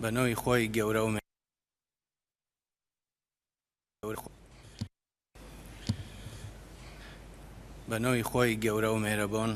بە ناوی خوای گەورە و بە ناوی خوای گەورە و مێرەبان.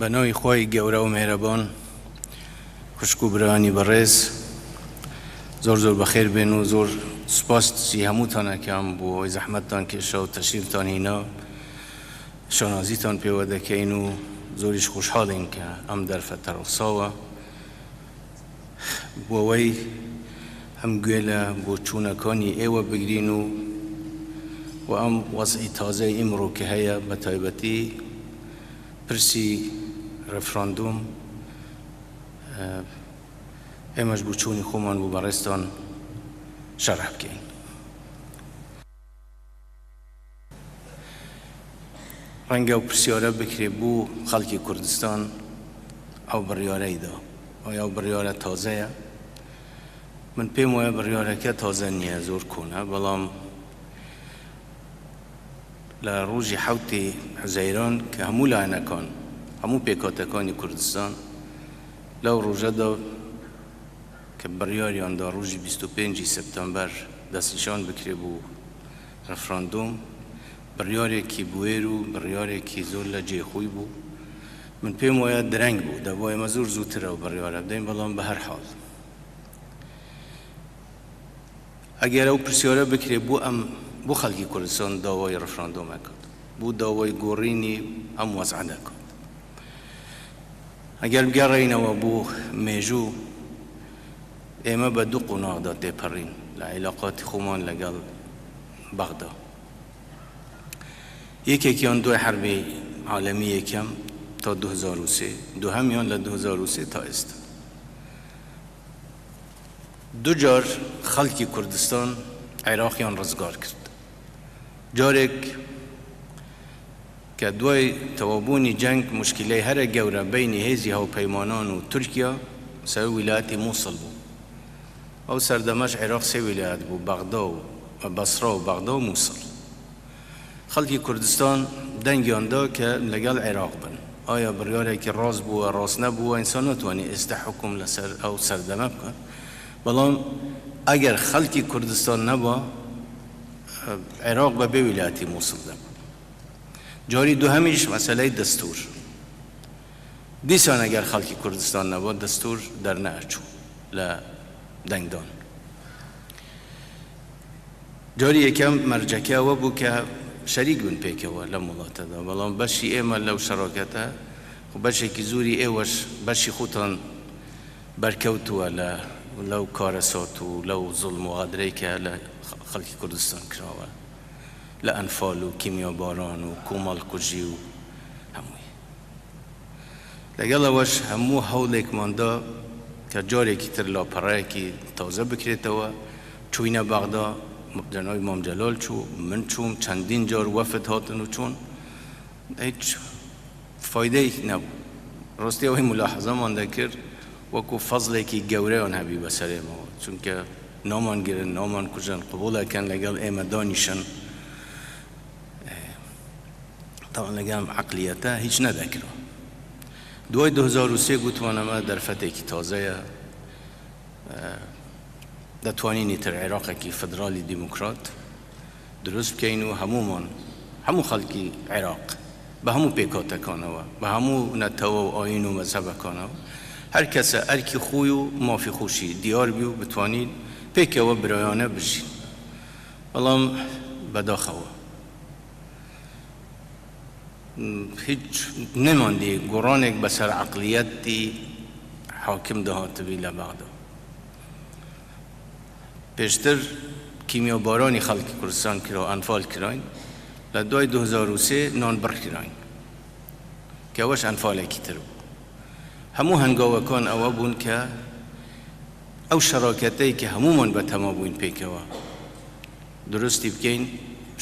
بە ناوی خوای گەورە و مێرەبان. خوشک و برایانی بەڕێز، زۆر زۆر بەخێر بێن و زۆر سوپاسی هەمووتان ئەکەم بۆ ئەوەی زەحمەتتان کێشا و تەشریفتان هینا. شانازیتان پێوە دەکەین و زۆریش خۆشحاڵین کە ئەم دەرفەتە ڕەخساوە بۆ ئەوەی هەم گوێ لە بۆچوونەکانی ئێوە بگرین و و ئەم وەزعی تازەی ئیمڕۆ کە هەیە بە تایبەتی پرسی ڕێفراندوم ئێمەش بۆچوونی خۆمان بۆ بەڕێزتان شەرح بکەین. ڕەنگە ئەو پرسیارە بکرێ بۆ خەڵکی کوردستان ئەو بڕیارەی دا؟ ئایا ئەو بڕیارە تازەیە؟ من پێم وایە بڕیارەکە تازە نییە، زۆر کۆنە، بەڵام لە ڕۆژی حەوتی حوزەیران کە هەموو لایەنەکان، هەموو پێکهاتەکانی کوردستان لەو ڕۆژەدا کە بڕیاریان دا ڕۆژی 25 ی سێپتەمبەر دەستنیشان بکرێ بۆ ڕفراندۆم بڕیارێکی بوێر و بڕیارێکی زۆر لە جێی خۆی بوو. من پێم وایە درەنگ بوو، دەبوا ئێمە زۆر زووتر ئەو بڕیارە بدەین، بەڵام بە هەر حاڵ ئەگەر ئەو پرسیارە بکرێ بۆ ئەم بۆ خەڵکی کوردستان داوای ڕفراندۆم ئەکات، بۆ داوای گۆڕینی ئەم وەزعە دەکات؟ ئەگەر بگەڕێینەوە بۆ مێژوو، ئێمە بە دوو قۆناغدا تێپەڕین لە عیلاقاتی خۆمان لەگەڵ بەغدا. یەکێکیان دوای حەربی عالەمی یەکەم تا 2003، دووهەمیان لە 2003 تا ئێستا. دووجار خەڵکی کوردستان عێراقیان ڕزگار کرد. جارێک کە دوای تەواوبوونی جەنگ موشکیلەی هەرە گەورە بەینی هێزی هاوپەیمانان و تورکیا سەر ویلایەتی موسڵ بوو. ئەو سەردەمەش عێراق سێ ویلایەت بوو، بەغدا و بەسڕا و بەغدا و موسڵ. خەڵکی کوردستان دەنگیان دا کە لەگەڵ عێراق بن. ئایا بڕیارێکی ڕاست بووە ڕاست نەبووە ئینسان ناتوانێت ئێستا حوکم لەسەر ئەو سەردەمە بکات. بەڵام ئەگەر خەڵکی کوردستان نەبا عێراق بەبێ ویلایەتی موسڵ دەبوو. جاری دووهەمیش مەسەلەی دەستوور. دیسان ئەگەر خەڵکی کوردستان نەبا دەستوور دەرنەئەچوو لە دەنگدان. جاری یەکەم مەرجەکە ئەوە بوو کە شەریک بن پێکەوە لەم وڵاتەدا، بەڵام بەشی ئێمە لەو شەراکەتە خۆ بەشێکی زۆری ئێوەش بەشی خۆتان بەرکەوتووە لە لەو کارەسات و لەو زوڵم و غەدرەی کە لە خەڵکی کوردستان کراوە. لە ئەنفال و کیمیاباران و کۆمەڵکوژی و هەمووی. لەگەڵ ئەوەش هەموو هەوڵێکمان دا کە جارێکی تر لاپەڕەیەکی تازە بکرێتەوە، چووینە بەغدا، جەنابی مام جەلال چوو، من چووم، چەندین جار وەفد هاتن و چوون، هیچ فایدەی نەبوو. ڕاستی ئەوەی مولاحەزەمان دەکرد وەکو فەزڵێکی گەورەیان هەبی بەسەر ئێمەوە، چونکە نامانگرن، نامانکوژن، قبوڵ ئەکەن لەگەڵ ئێمە دانیشن. تاوان لەگەڵ ئەم عەقلیەتە هیچ نەدەکرا. دوای 2003 گوتمان ئەمە دەرفەتێکی تازەیە، دەتوانین ئیتر عێراقێکی فیدراڵی دیموکرات دروست بکەین و هەموومان، هەموو خەڵکی عێراق بە هەموو پێکهاتەکانەوە، بە هەموو نەتەوە و ئایین و مەزهەبەکانەوە، هەر کەسە ئەرکی خۆی و مافی خۆشی دیار بی و بتوانین پێکەوە برایانە بژین. بەڵام بەداخەوە هیچ نەماندی گۆڕانێک بەسەر عەقڵیەتی حاکمدا هاتبی لە بەغدا. پێشتر کیمیابارانی خەڵکی کوردستان کرا، ئەنفال کراین، لە دوای 2003 نان بڕ کراین کە ئەوەش ئەنفالێکی تر بوو. هەموو هەنگاوەکان ئەوە بوون کە ئەو شەراکەتەی کە هەموومان بەتەما بووین پێکەوە دروستی بکەین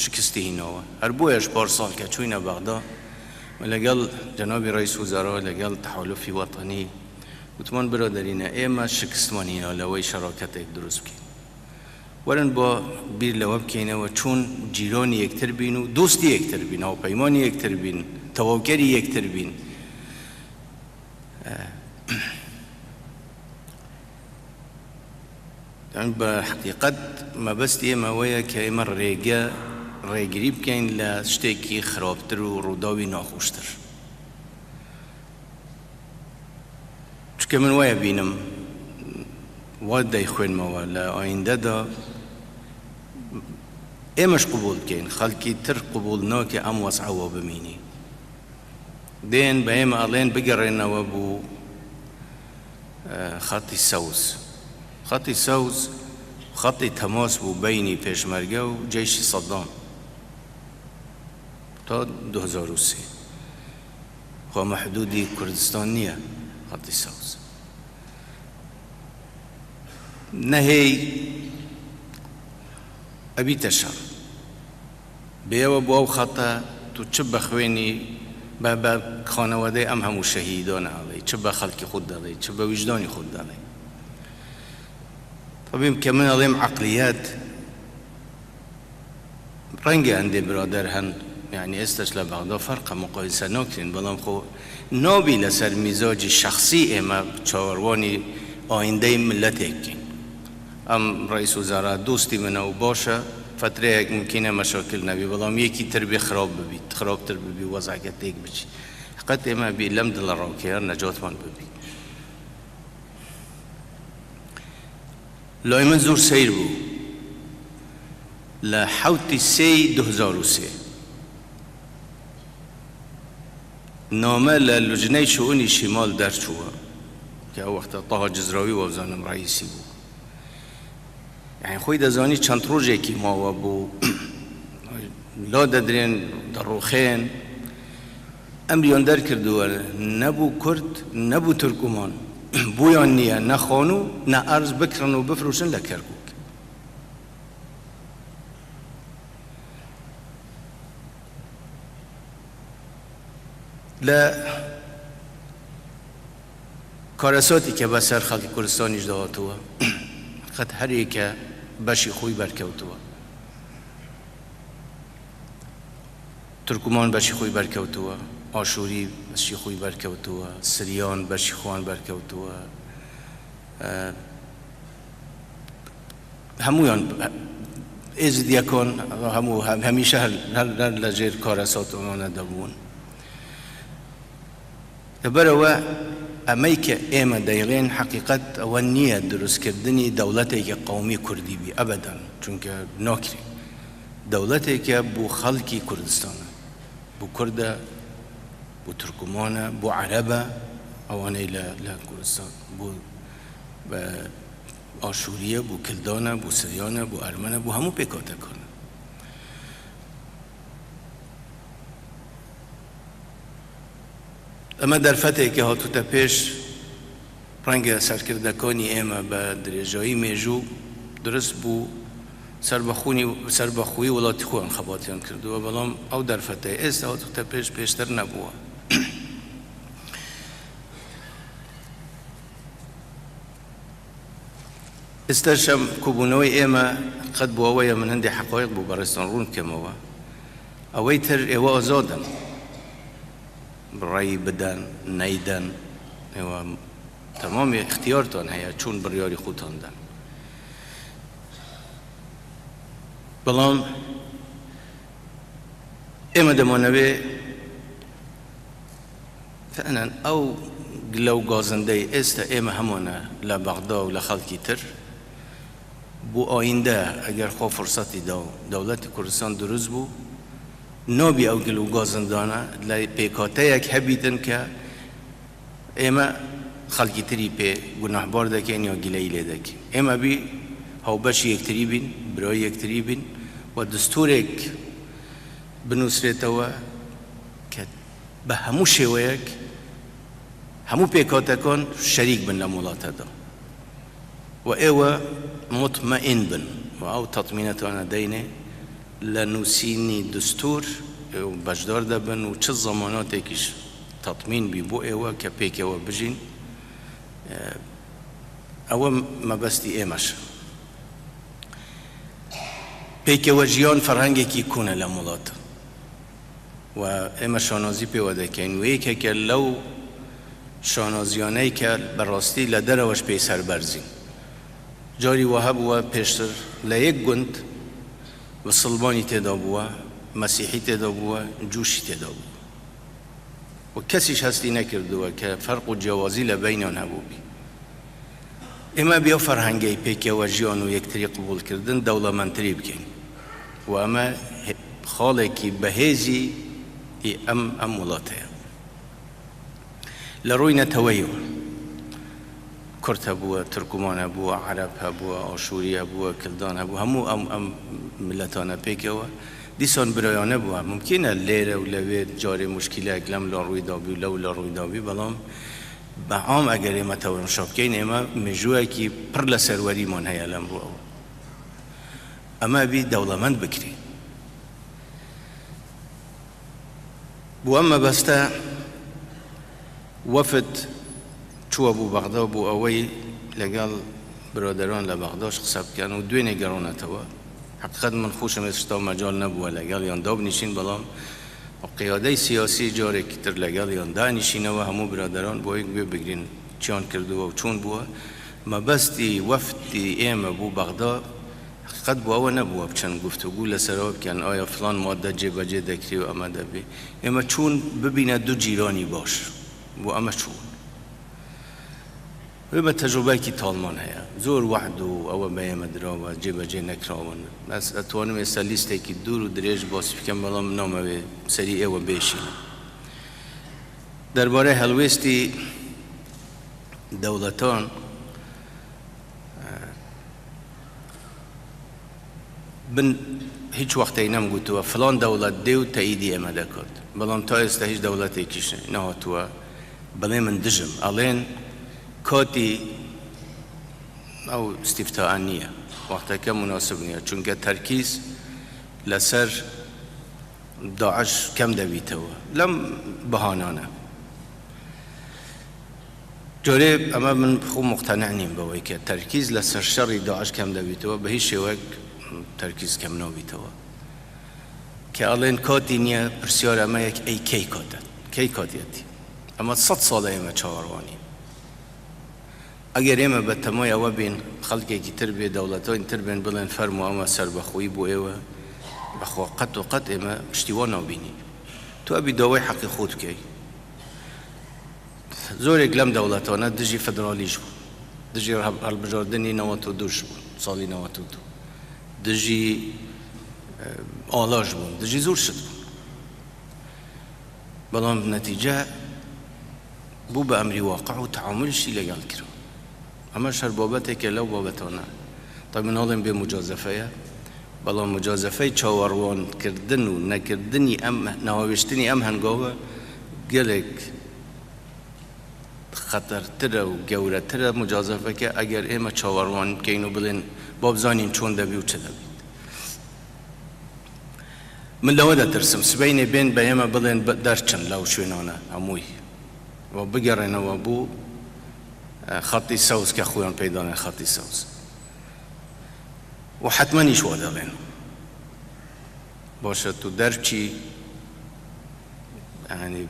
شکستی هیناوە. هەر بۆیەش پارساڵ کە چووینە بەغدا و لەگەڵ جەنابی ڕەئیس وزارا لەگەڵ تەحالوفی وەتەنی وتمان برادەرینە ئێمە شکستمان هینا لەوەی شەراکەتێک دروست بکەین، وەرن با بیر لەوە بکەینەوە چۆن جیرانی یەکتر بین و دۆستی یەکتر بین، هاوپەیمانی یەکتر بین، تەواوکەری یەکتر بین. بە حەقیقەت مەبەستی ئێمە ئەوەیە کە ئێمە ڕێگە ڕێگری بکەین لە شتێکی خراپتر و ڕووداوی ناخۆشتر. چونکە من وایە بینم وا دەیخوێنمەوە لە ئایندەدا ئێمەش قبوڵ بکەین خەڵکی تر قبوڵ ناکە ئەم وەزعە وا بمینی. دێن بە ئێمە ئەڵێن بگەڕێنەوە بۆ خەتی سەوز. خەتی سەوز خەتی تەماس بوو بەینی پێشمەرگە و جەیشی سەدام تا 2003. خۆ ئەمە حدودی کوردستان نییە خەتی سەوز. نەهێی ئەبیتە شەڕ. بێوە بۆ ئەو خەتە تو چ بە خوێنی بە بە خانەوادەی ئەم هەموو شەهیدانە ئەڵێی چ بە خەڵکی خۆت دەڵێی چ بە ویژدانی خۆت دەڵێی طبیم کە من ئەڵێم عەقلیەت ڕەنگە هەندێ برادەر هەن یعنی ئێستاش لە بەغدا فەرقە مقایسە ناکرێن بەڵام خۆ نابی لەسەر میزاجی شەخسی ئێمە چاوەڕوانی ئایندەی ملەتێک بکەین. ئەم ڕەئیس وزارا دۆستی منە و باشە فەترەیەک مومکینە مەشاکل نەبی بەڵام یەکی تر بێ خراپ ببیت خراپتر ببی وەزعەکە تێک بچی قەت ئێمە بی لەم دڵەڕاوکێیە نەجاتمان ببی. لای من زۆر سەیر بوو لە حەوتی سێی 2003 نامە لە لوجنەی شئونی شیمال دەرچووە کە ئەو وەختە تەها جزراوی وابزانم ڕەئیسی بوو یانی خۆی دەزانی چەند ڕۆژێکی ماوە بۆ لا دەدرێن دەڕوخێن ئەمریان دەرکردووە نەبوو کورد نەبوو تورکمان بۆیان نییە نە خانوو نە ئەرز بکڕن و بفرۆشن لە کەرکوک. لە کارەساتی کە بەسەر خەڵکی کوردستانیشدا هاتووە، قەت هەر یەکە بەشی خۆی بەرکەوتووە. تورکمان بەشی خۆی بەرکەوتووە، ئاشووری بەشی خۆی بەرکەوتووە، سریان بەشی خۆیان بەرکەوتووە، هەموویان ئێزیدیەکان هەموو هەمیشە هەر هەر لە ژێر کارەسات ئەمانە دەبوون. لەبەرئەوە ئەمەی کە ئێمە دەیڵێن حەقیقەت ئەوە نییە دروستکردنی دەوڵەتێکی قەومی کوردی بی ئەبەدەن چونکە ناکرێ. دەوڵەتێکە بۆ خەڵکی کوردستانە، بۆ کوردە، بۆ تورکمانە، بۆ عەرەبە ئەوانەی لە لە کوردستان بۆ ئاشوورییە، بۆ کلدانە، بۆ سریانە، بۆ ئەرمەنە، بۆ هەموو پێکهاتەکانە. ئەمە دەرفەتێکە هاتووتە پێش، ڕەنگە سەرکردەکانی ئێمە بە درێژایی مێژوو دروست بوو سەربەخونی سەربەخۆیی وڵاتی خۆیان خەباتیان کردووە، بەڵام ئەو دەرفەتەی ئێستا هاتووتە پێش پێشتر نەبووە. ئێستاش ئەم کۆبوونەوەی ئێمە قەت بۆ ئەوەیە من هەندێک حەقایق بۆ بەڕێزتان ڕوون بکەمەوە، ئەوەی تر ئێوە ئازادن ڕێی بدەن نەیدەن، ئێوە تەمامی ئیختیارتان هەیە چۆن بڕیاری خۆتان دەن، بەڵام ئێمە دەمانەوێ فعلا ئەو گلە و گازندەی ئێستا ئێمە هەمانە لە بەغدا و لە خەڵکی تر بۆ ئایندە ئەگەر خوا فرسەتی دا و دەوڵەتی کوردستان دروست بوو نابی ئەو گل و گازندانە لە پێکهاتەیەک هەبیتن کە ئێمە خەڵکی تری پێ گوناهبار دەکەین یا گلەیی لێ دەکەین. ئێمە بی هاوبەشی یەکتری بین، برای یەکتری بین و دستورێک بنووسرێتەوە کە بە هەموو شێوەیەک هەموو پێکهاتەکان شەریک بن لەم وڵاتەدا و ئێوە موتمەئین بن و ئەو تەتمینەتانە دەینێ لە نووسینی دستور ئێوە بەشدار دەبن و چ زەماناتێکیش تەتمین بی بۆ ئێوە کە پێکەوە بژین ئەوە مەبەستی ئێمەشە. پێکەوە ژیان فەرهەنگێکی کۆنە لەم وڵاتە. و ئێمە شانازی پێوە دەکەین و یەکێکە لەو شانازیانەی کە بەڕاستی لە دەرەوەش پێی سەربەرزین. جاری وا هەبووە پێشتر لە یەک گوند مسوڵمانی تێدا بووە، مەسیحی تێدا بووە، جووشی تێدا بووە و کەسیش هەستی نەکردووە کە فەرق و جیاوازی لە بەینیان هەبووبی. ئێمە بێ ئەو فەرهەنگەی پێکەوە ژیان و یەکتری قبوڵکردن دەوڵەمەندتری بکەین و ئەمە خاڵێکی بەهێزی ئەم ئەم وڵاتەیە. لە ڕووی نەتەوەیەوە کورد هەبووە، تورکمان هەبووە، عەرەب هەبووە، ئاشووری هەبووە، کلدان هەبوو، هەموو ئەم ئەم میللەتانە پێکەوە دیسان برایانە بووە. مومکینە لێرە و لەوێ جارێ موشکیلەیەک لەم لا ڕووی دابی و لەو لا ڕووی دابی، بەڵام بە عام ئەگەر ئێمە تەماشا بکەین ئێمە مێژوویەکی پڕ لە سەروەریمان هەیە لەم ڕووەوە. ئەمە ئەبی دەوڵەمەند بکرێ. بۆ ئەم مەبەستە وەفد چووە بۆ بەغدا بۆ ئەوەی لەگەڵ برادەران لە بەغداش قسە بکەن و دوێنێ گەڕانەتەوە. حەقیقەت من خۆشم ئێستا مەجال نەبووە لەگەڵیان دابنیشین، بەڵام قیادەی سیاسی جارێکی تر لەگەڵیان دانیشینەوە هەموو برادەران بۆ ئەوەی گوێ بگرین چیان کردووە و چۆن بووە. مەبەستی وەفدی ئێمە بۆ بەغدا حەقیقەت بۆ ئەوە نەبووە بچن گفتوگو لەسەرەوە بکەن ئایا فڵان مادە جێبەجێ دەکرێ و ئەمە دەبێ. ئێمە چوون ببینە دوو جیرانی باش بۆ ئەمە چوون. ئێمە تەجروبەیەکی تاڵمان هەیە، زۆر وەعد و ئەوە بە ئێمە دراوە جێبەجێ نەکراون. بەس ئەتوانم ئێستا لیستێکی دوور و درێژ باسی بکەم بەڵام نامەوێ سەری ئێوە بێشینم. دەربارەی هەڵوێستی دەوڵەتان من هیچ وەختێک نەمگوتووە فڵان دەوڵەت دێ و تەئیدی ئێمە دەکات، بەڵام تا ئێستا هیچ دەوڵەتێکیش نەهاتووە بڵێ من دژم، ئەڵێن کاتی ئەو ئیستیفتائە نییە، وەختەکە موناسب نییە، چونکە تەرکیز لەسەر داعش کەم دەبیتەوە لەم بەهانانە. جارێ ئەمە من خۆم موقتەنع نیم بەوەی کە تەرکیز لەسەر شەڕی داعش کەم دەبیتەوە، بە هیچ شێوەیەک تەرکیز کەم نابیتەوە. کە ئەڵێن کاتی نییە، پرسیار ئەمەیە ئەی کەی کاتە؟ کەی کاتیەتی؟ ئەمە سەد ساڵە ئێمە چاوەڕوانین. ئەگەر ئێمە بە تەمای ئەوە بین خەڵکێکی تر بێ، دەوڵەتانی تر بێن بڵێن فەرموو ئەمە سەربەخۆیی بۆ ئێوە، بەخوا قەت و قەت ئێمە شتی وا نابینین. تۆ ئەبی داوای حەقی خۆت بکەی. زۆرێک لەم دەوڵەتانە دژی فدرالیش بوون، دژی هەڵبژاردنی 92ش بوون، ساڵی 92 دژی ئاڵاش بوون، دژی زۆر شت بوون، بەڵام نەتیجە بوو بە ئەمری واقع و تەعامولشی لەگەڵ کرا. ئەمەش هەر بابەتێکە لەو بابەتانە. تەبعەن من ناڵێم بێ موجازەفەیە، بەڵام موجازەفەی چاوەڕوانکردن و نەکردنی ئەم نەهاوێشتنی ئەم هەنگاوە گەلێک خەتەرترە و گەورەترە مجازەفەکە ئەگەر ئێمە چاوەڕوان بکەین و بڵێن با بزانین چۆن دەبی و چ دەبیت. من لەوە دەترسم سبەینێ بێن بە ئێمە بڵێن دەرچن لەو شوێنانە هەمووی و بگەڕێنەوە بۆ خەتی سەوز کە خۆیان پێی دەڵێن خەتی سەوز و حەتمەنیش وا دەڵێن. باشە تو دەرچی یانی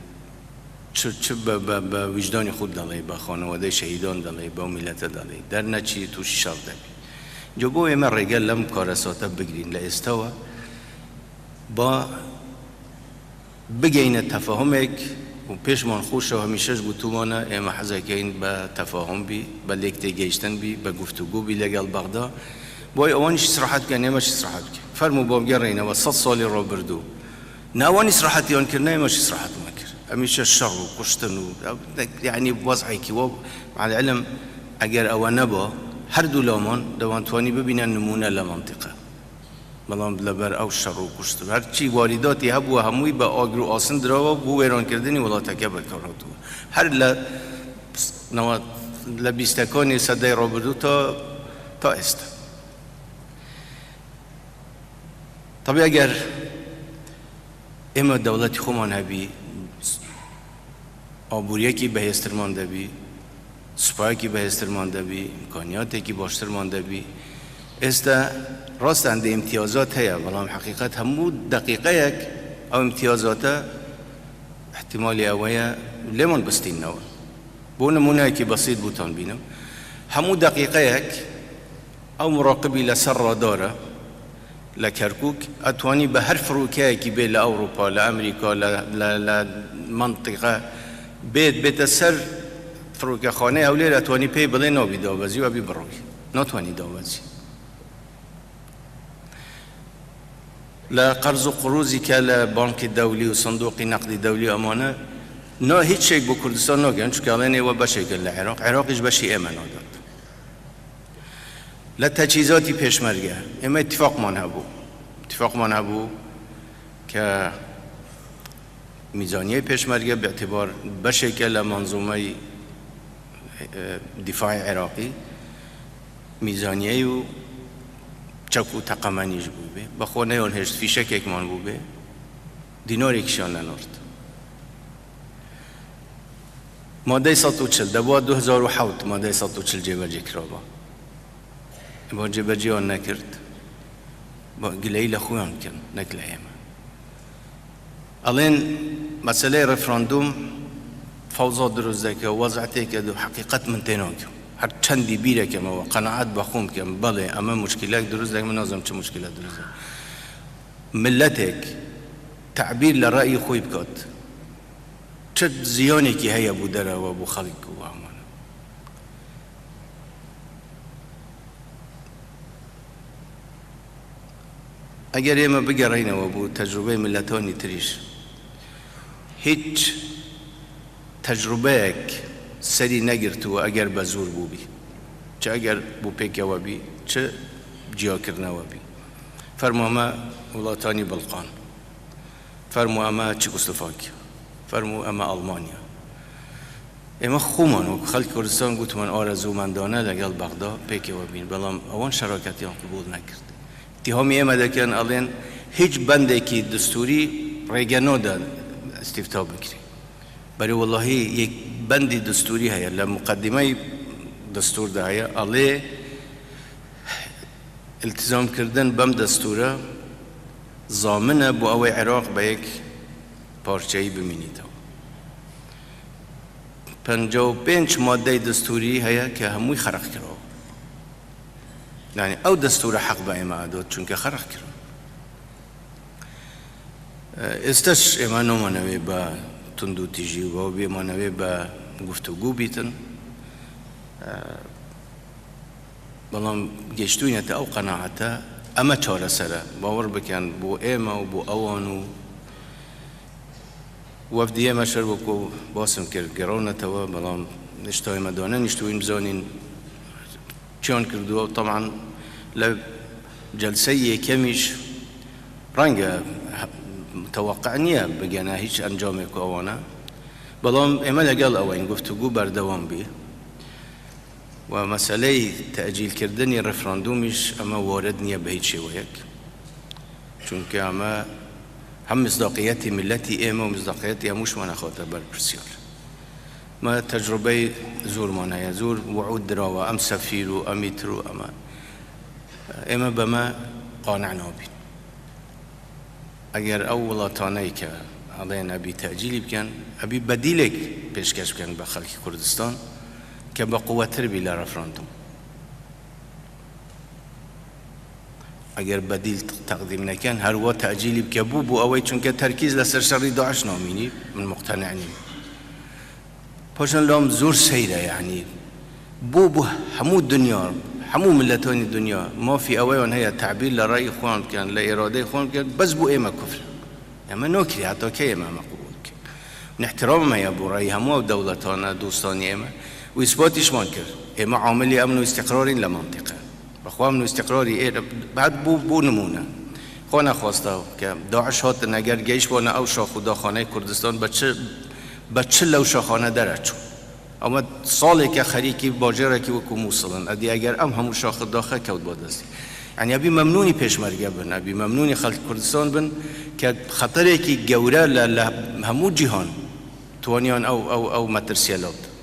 چ چ بە بە بە ویژدانی خۆت دەڵێی بە خانەوادەی شەهیدان دەڵێی بەو میلەتە دەڵێی دەرنەچی تووشی شەڕ دەبی جا بۆ ئێمە ڕێگە لەم کارەساتە بگرین لە ئێستاوە با بگەینە تەفاهمێک و پێشمان خۆشە و هەمیشەش گوتومانە ئێمە حەزەکەین بە تەفاهم بی بە لێک تێگەیشتن بی بە گفتوگۆ بی لەگەڵ بەغدا بۆی ئەوانیش ئیسراحەت بکەن ئێمەش ئیسراحەت بکەین فەرموو با بگەڕێینەوە سەد ساڵی ڕابردوو نە ئەوان ئیسراحەتیان کرد نە ئێمەش ئیسراحەتمان کرد هەمیشە شەڕ و کوشتن و یەعنی وەزعێکی وا مع العلم ئەگەر ئەوە نەبا هەردوو لامان دەمانتوانی ببینە نموونە لە مەنتیقە بەڵام لەبەر ئەو شەڕ و کوشتن هەرچی واریداتی هەبووە هەمووی بە ئاگر و ئاسن دراوە بۆ وێرانکردنی وڵاتەکە بەکارهاتووە هەر لە نەوەد لە بیستەکانی سەدەی ڕابردوو تا تا ئێستا. تەبی ئەگەر ئێمە دەوڵەتی خۆمان هەبی ئابووریەکی بەهێزترمان دەبی، سوپایەکی بەهێزترمان دەبی، ئیمکانیاتێکی باشترمان دەبی. ئێستا ڕاستە هەندێ ئیمتیازات هەیە، بەڵام حەقیقەت هەموو دەقیقەیەک ئەو ئیمتیازاتە ئیحتیمالی ئەوەیە لێمان بستیننەوە. بۆ نموونەیەکی بەسیت بۆتان بینم، هەموو دەقیقەیەک ئەو مراقبی لەسەر ڕادارە لە کەرکوک ئەتوانی بە هەر فڕوکەیەکی بێ لە ئەوڕوپا لە ئەمریکا لە لە لە مەنتیقە بێت بێتە سەر فڕوکەخانەی هەولێر ئەتوانی پێی بڵێ نابی دابەزی و ئەبی بڕۆی ناتوانی دابەزی لە قەرز و قروزی کە لە بانکی دەولی و سندوقی نەقدی دەولی ئەمانە نا هیچ شێک بۆ کوردستان ناگەن چونکە ئەڵێن ئێوە بەشێکن لە عێراق عێراقیش بەشی ئێمە نادات. لە تەجهیزاتی پێشمەرگە ئێمە ئیتفاقمان هەبوو، ئیتفاقمان هەبوو کە میزانیەی پێشمەرگە باعتبار بەشێکە لە مەنزومەی دیفاعی عێراقی میزانیەی و چەک و تەقەمەنیش بوو بێ بەخۆ نەیان هێشت فیشەکێکمان بوو بێ دینارێکیشیان نەنارد. مادەی 140 دەبوا 2007 مادەی 140 جێبەجێ کرابا با جێبەجێیان نەکرد با گلەیی لە خۆیان بکەن نەک لە ئێمە ئەڵێن مەسەلەی ڕێفراندوم فەوزا دروست دەکە وەزع تێکە دو حەقیقەت من تێناگەم هەر چەندی بیرەکەمەوە قەناعەت بە خۆم بکەم بەڵێ ئەمە مشکلەک دروست دەکەم من نازانم چ مشکلە دروست دەکەم ملەتێک تەعبیر لە ڕەئی خۆی بکات چ زیانێکی هەیە بو دەرەوە بو خەڵک و ئەمانە. ئەگەر ئێمە بگەڕێینەوە بو تەجروبەی میللەتانی تریش هیچ تەجروبەیەک سەری نەگرتووە ئەگەر بە زور بووبی چ ئەگەر بو پێکەوە بی چ جیاکردنەوە بی فەرموو ئەمە وڵاتانی بڵقان فەرموو ئەمە چیکوسلۆفاکیا، فەرموو ئەمە ئەڵمانیا. ئێمە خۆمان وەکو خەڵکی کوردستان گوتمان ئارەزوومەندانە لەگەڵ بەغدا پێکەوە بین، بەڵام ئەوان شەراکەتیان قبوڵ نەکرد. ئیتیهامی ئێمە دەکەن ئەڵێن هیچ بەندێکی دستووری ڕێگە نادات ئیستیفتا بکرێ. بەرێ وەڵاهی یەک بەندی دستووری هەیە لە موقەدیمەی دستووردا هەیە ئەڵێ ئیلتیزام کردن بەم دەستوورە زامنە بۆ ئەوەی عێراق بە یەک پارچەیی بمینیتەوە. 55 مادەی دەستووری هەیە کە هەمووی خەرق کراوە. یانی ئەو دەستوورە حەق بە ئێمە ئەدات چونکە خەرق کراوە. ئێستەش ئێمە نامانەوێ بە توندوتیژی و بەوە بێمانەوێ بە گفتوگو بیتن. بەڵام گەیشتووینەتە ئەو قەناعەتە ئەمە چارەسەرە، باوەڕ بکەن بۆ ئێمە و بۆ ئەوان و وەفدی ئێمەش هەر وەکو باسم کرد گەڕاونەتەوە، بەڵام هێشتا ئێمە دانەنیشتووین بزانین چیان کردووە و تەبعەن لە جەلسەی یەکەمیش ڕەنگە متەوەقع نییە بگەنە هیچ ئەنجامێک و ئەوانە. بەڵام ئێمە لەگەڵ ئەوەین گفتوگو بەردەوام بی و مەسەلەی تەئجیلکردنی ڕیفراندۆمیش ئەمە وارد نییە بە هیچ شێوەیەک، چونکە ئەمە هەم مصداقیەتی میللەتی ئێمە و مصداقیەتی هەمووشمان ئەخاتە بەر پرسیار. مە تەجروبەی زۆرمان هەیە، زۆر وعود دراوە ئەم سەفیر و ئەمی تر و ئەمە، ئێمە بەمە قانع نابین. ئەگەر ئەو وڵاتانەی کە ئەڵێن ئەبی تەئجیلی بکەن، ئەبی بەدیلێک پێشکەش بکەن بە خەڵکی کوردستان کە بە قوەتر بی لە ڕێفراندۆم. ئەگەر بەدیل تەقدیم نەکەن هەروا تەئجیلی بکە بوو بۆ ئەوەی چونکە تەرکیز لەسەر شەڕی داعش نامینی من مقتنع نیم. پاشان لام زۆر سەیرە یەعنی بۆ بۆ هەموو دنیا هەموو میللەتانی دنیا مافی ئەوەیان هەیە تەعبیر لە ڕەئی خۆیان بکەن لە ئیرادەی خۆیان بکەن بەس بۆ ئێمە کوفرە ئێمە ناکرێ هەتا کەی ئێمە ئەمە قبوڵ بکەین من احترامم هەیە بۆ ڕەئی هەموو ئەو دەوڵەتانە دۆستانی ئێمە و ئیسباتیشمان کرد ئێمە عاملی ئەمن و ئیستیقرارین لە مەنتیقە بەخوا ئەمن و ئیستیقراری ئێرە بعد بۆ بۆ نمونە خوا نەخواستە کە داعش هاتن ئەگەر گەیشتبانە ئەو شاخ و داخانەی کوردستان بە چ بە چ لەو شاخانە دەرەچوو ئەوە ساڵێکە خەریکی باژێڕێکی وەکو موسڵن ئەدی ئەگەر ئەم هەموو شاخ و داخە کەوت بۆ دەستی یعنی ئەبی مەمنونی پێشمەرگە بن ئەبی مەمنونی خەڵکی کوردستان بن کە خەتەرێکی گەورە لە لە هەموو جیهان توانیان ئەو ئەو ئەو مەترسیە لابدەن.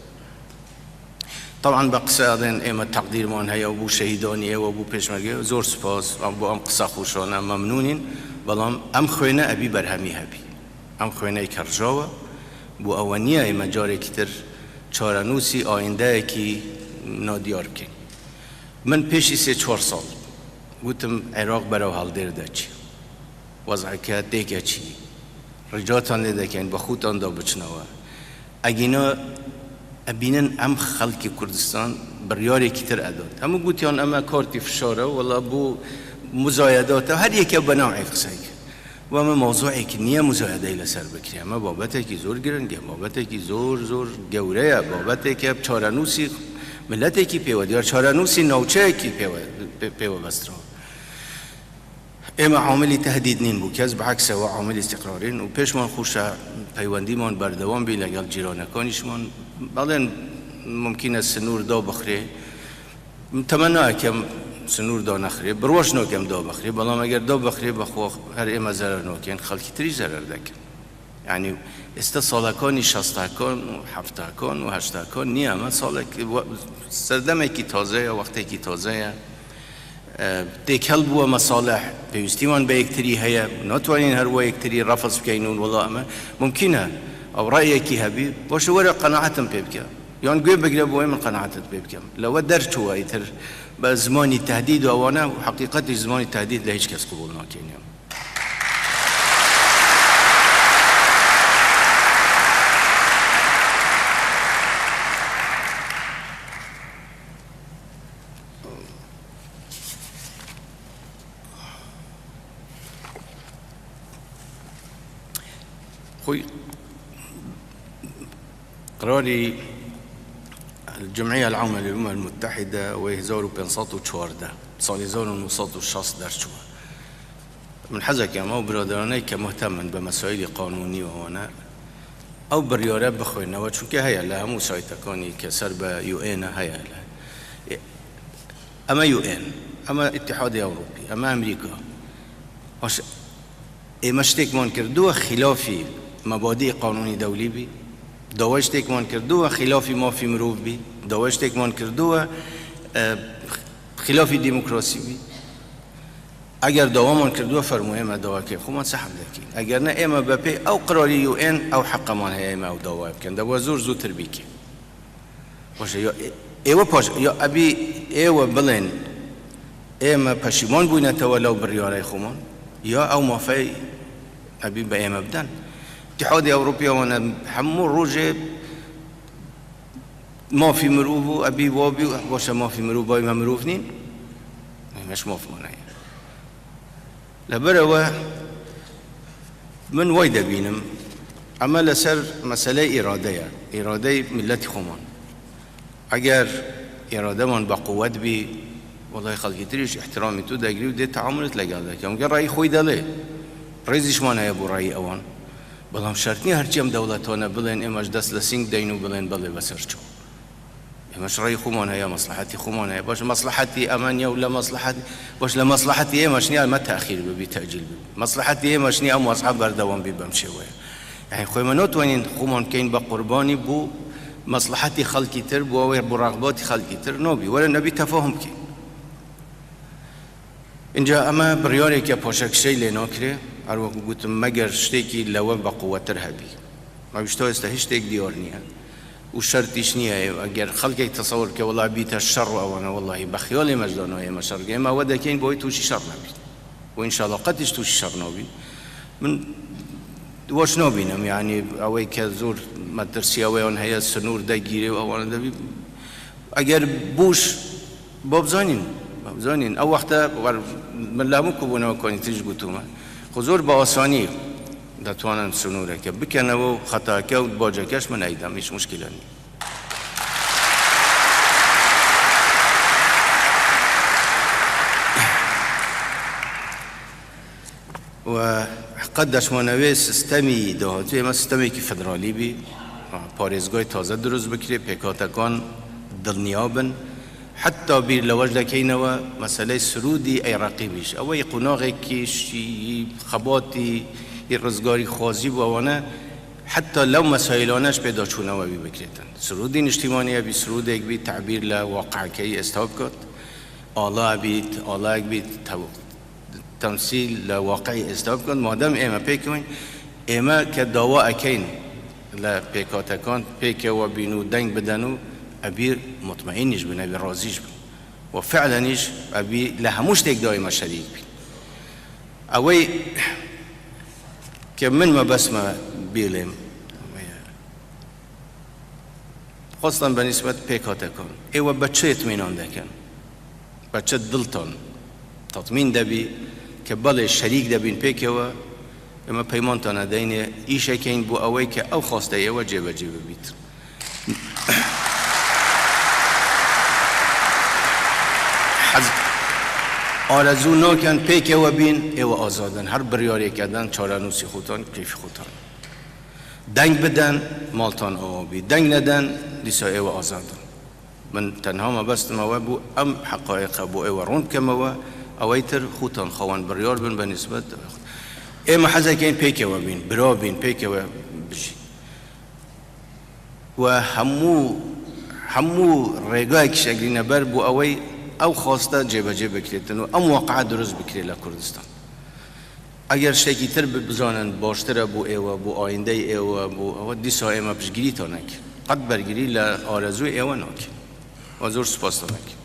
تەبعەن بە قسە ئەڵێن ئێمە تەقدیرمان هەیە و بۆ شەهیدانی ئێوە بۆ پێشمەرگە زۆر سوپاس بۆ ئەم قسە خۆشانە مەمنونین بەڵام ئەم خوێنە ئەبی بەرهەمی هەبی ئەم خوێنەی کە ڕژاوە بۆ ئەوە نییە ئێمە جارێکی تر چارەنووسی ئایندەیەکی نادیار بکەین من پێشی سێ چوار ساڵ وتم عێراق بەرەو هەڵدێر دەچی وەزعەکە تێکەچی ڕیجاتان لێ دەکەین بە خۆتاندا بچنەوە ئەگینا ئەبینن ئەم خەڵکی کوردستان بڕیارێکی تر ئەدات هەموو گوتیان ئەمە کارتی فشارە وەڵا بۆ مزایەداتە هەر یەکە بە نەوعێک قسەی کرد و ئەمە مەوزوعێک نییە مزایەدەی لەسەر بکرێ ئەمە بابەتێکی زۆر گرنگە بابەتێکی زۆر زۆر گەورەیە بابەتێکە چارەنووسی ملەتێکی پێوە دیار چارەنووسی ناوچەیەکی پێوە بەستراوە. ئێمە عاملی تەهدید نین بو کەس بەعەکسەوە عاملی ئیستیقرارین و پێشمان خوشە پەیوەندیمان بەردەوام بی لەگەڵ جیرانەکانیشمان بەڵێن مومکینە سنور دابخرێ تەمەنا ئەکەم سنور دانەخرێ بڕواش ناکەم دابخرێ بەڵام ئەگەر دابخرێ بەخوا هەر ئێمە زەرەر ناکەین خەڵکی تریش زەرەر دەکەن یانی ئێستا ساڵەکانی شەستاکان و حەفتاکان و هەشتاکان نییە ئەمە ساڵێک سەردەمێکی تازەیە وەختێکی تازەیە تێکەڵ بووە مەساڵح پێویستیمان بە یەکتری هەیە ناتوانین هەر وە یەکتری ڕەفز بکەین و وەڵا ئەمە ممکنە ئەو ڕەئیەکی هەبی باشە وەرە قەناعەتم پێ بکە یان گوێ بگرە بۆی من قەناعەتت پێ بکەم لەوە دەرچووە ئیتر بە زمانی تهدید و ئەوانە و حەقیقەتیش زمانی تهدید لە هیچ کەس قبوڵ ناکەین. خۆی قراری الجمعية العامة للأمم المتحدة و 1514 ساڵی 1960 دەرچووە من حەزەکەم ئەو برادەرانەی کە مهتەمن بە مەسایلی قانونی و ئەوانە ئەو بڕیارە بخوێنەوە چونکە هەیە لە هەموو سایتەکانی کە سەر بە یو ئێنە هەیە لە ئەمە یو ئێن ئەمە ئیتیحادی ئەوروپی ئەمە ئەمریکا باش ئێمە شتێکمان کردووە خلافی مەبادی قانونی دەولی بی داوای شتێکمان کردووە خلافی مافی مرۆڤ بی داوای شتێکمان کردووە خلافی دیموکراسی بی ئەگەر داوامان کردووە فەرموو ئێمە داواکەی خۆمان سەحب دەکەین ئەگەر نا ئێمە بەپێی ئەو قراری یو ئێن ئەو حەقەمان هەیە ئێمە ئەو داوایە بکەین دەبووە زۆر زووتر بیکەین باشە یا ئێوە پاش یا ئەبی ئێوە بڵێن ئێمە پەشیمان بووینەتەوە لەو بڕیارەی خۆمان یا ئەو مافەی ئەبی بە ئێمە بدەن اتحادی ئەوروپی ئەوانە هەموو ڕۆژێ مافی مرۆڤ و ئەبی وابی و باشە مافی مرۆڤ بای مە مرۆڤ نین ئێمەش مافمان هەیە لەبەرئەوە من وای دەبینم ئەمە لەسەر مەسەلەی ئیرادەیە، ئیرادەی میللەتی خۆمان. ئەگەر ئیرادەمان بە قووەت بی، وەڵای خەڵکی تریش ئیحترامی تۆ دەگری و دێ تەعامولت لەگەڵ دەکا. چونکە ڕەئی خۆی دەڵێ، ڕێزیشمان هەیە بۆ ڕەئی ئەوان. بەڵام شەرت نییە هەرچی ئەم دەوڵەتانە بڵێن ئێمەش دەست لە سینگ دەین و بڵێن بەڵێ بەسەر چاو. ئێمەش ڕێی خۆمان هەیە، مەسڵەحەتی خۆمان هەیە. باش مەسڵەحەتی ئەمە نییە و لە مەسڵەحەت باش لە مەسڵەحەتی ئێمەش نییە ئەمە تەئخیر ببی، تەئجیل ببی. مەسڵەحەتی ئێمەش نییە ئەم وەزعە بەردەوام بی بەم شێوەیە. یانی خۆ ئێمە ناتوانین خۆمان بکەین بە قوربانی بۆ مەسڵەحەتی خەڵکی تر، بۆ ئەوەی بۆ ڕەغباتی خەڵکی تر نابی. وەرە نەبی تەفاهوم بکەین. ئینجا ئەمە بڕیارێکە پاشەکشەی لێ ناکرێ، هەر وەکو گوتم مەگەر شتێکی لەوە بە قووەتر هەبی. ئەویش تا ئێستا هیچ شتێک دیار نییە و شەرتیش نییە ئەگەر خەڵکێک تەسەور بکە وەڵا بیتە شەڕ و ئەوانە وەڵاهی بە خیاڵ ئێمەش دانایە ئێمە شەڕ بکەین، ئێمە ئەوە دەکەین بۆ ئەوەی تووشی شەڕ نەبین و ئینشاڵڵا قەتیش تووشی شەڕ نابین. من واش نابینم یانی ئەوەی کە زۆر مەترسی ئەوەیان هەیە سنوور دەگیرێ و ئەوانە دەبی ئەگەر بووش با بزانین با بزانین ئەو وەختە من لە هەموو کۆبوونەوەکانی تریش گوتوومە خۆ زۆر بە ئاسانی دەتوانن سنوورەکە بکەنەوە و خەتاکە و باجەکەش من ئەیدەم هیچ موشکیلە نییە. و قەت دەشمانەوێ سیستەمی داهاتوو ئێمە سیستەمێکی فدرالی بی، پارێزگای تازە دروست بکرێ، پێکهاتەکان دڵنیا بن، حەتتا بیر لەوەش دەکەینەوە مەسەلەی سروودی ئەی ڕەقیبیش ئەوەی قوناغێکیشی خەباتی ڕزگاری خوازی بوو ئەوانە حەتتا لەو مەسایلانەش پێداچوونەوە بی بکرێتن سروودی نیشتیمانی ئەبی سروودێک بی تەعبیر لە واقعەکەی ئێستا بکات ئاڵا ئەبیت ئاڵایەک بیت تەمسیل لە واقعی ئێستا بکەن مادەم ئێمە پێکەوەین ئێمە کە داوا ئەکەین لە پێکهاتەکان پێکەوە بین و دەنگ بدەن و ئەبی موتمەئینیش بن ئەبی ڕازیش بن و فعلەنیش ئەبی لە هەموو شتێکدا ئێمە شەریک بین ئەوەی کە من مەبەستمە بیڵێم خواستان بە نیسبەت پێکهاتەکان ئێوە بە چ ئیتمینان دەکەن بە چ دڵتان تەتمین دەبی کە بەڵێ شەریک دەبین پێکەوە، ئێمە پەیمانتان ئەدەینێ ئیش ئەکەین بۆ ئەوەی کە ئەو خواستەی ئێوە جێبەجێ ببیت. حەز ئارەزوو ناکەن پێکەوە بین، ئێوە ئازادن هەر بڕیارێک ئەدەن چارەنووسی خۆتان کەیفی خۆتان. دەنگ بدەن ماڵتان ئاوا بی، دەنگ نەدەن دیسا ئێوە ئازادن. من تەنها مەبەستم ئەوە بوو ئەم حەقایقە بۆ ئێوە ڕوون بکەمەوە، ئەوەی تر خوتان خاوەن بڕیار بن بە نیسبەت ئێمە حەزەکەین پێکەوە بین، برا بین، پێکەوە بژین و هەموو هەموو ڕێگایەکیش ئەگرینە بەر بۆ ئەوەی ئەو خواستە جێبەجێ بکرێتن و ئەم واقعە دروست بکرێت لە کوردستان. ئەگەر شتێکی تر بزانن باشترە بۆ ئێوە، بۆ ئایندەی ئێوە، بۆ ئەوە دیسا ئێمە پشتگیریتان ئەکەین. قەت بەرگری لە ئارەزووی ئێوە ناکەین. و زۆر سوپاستان ئەکەین.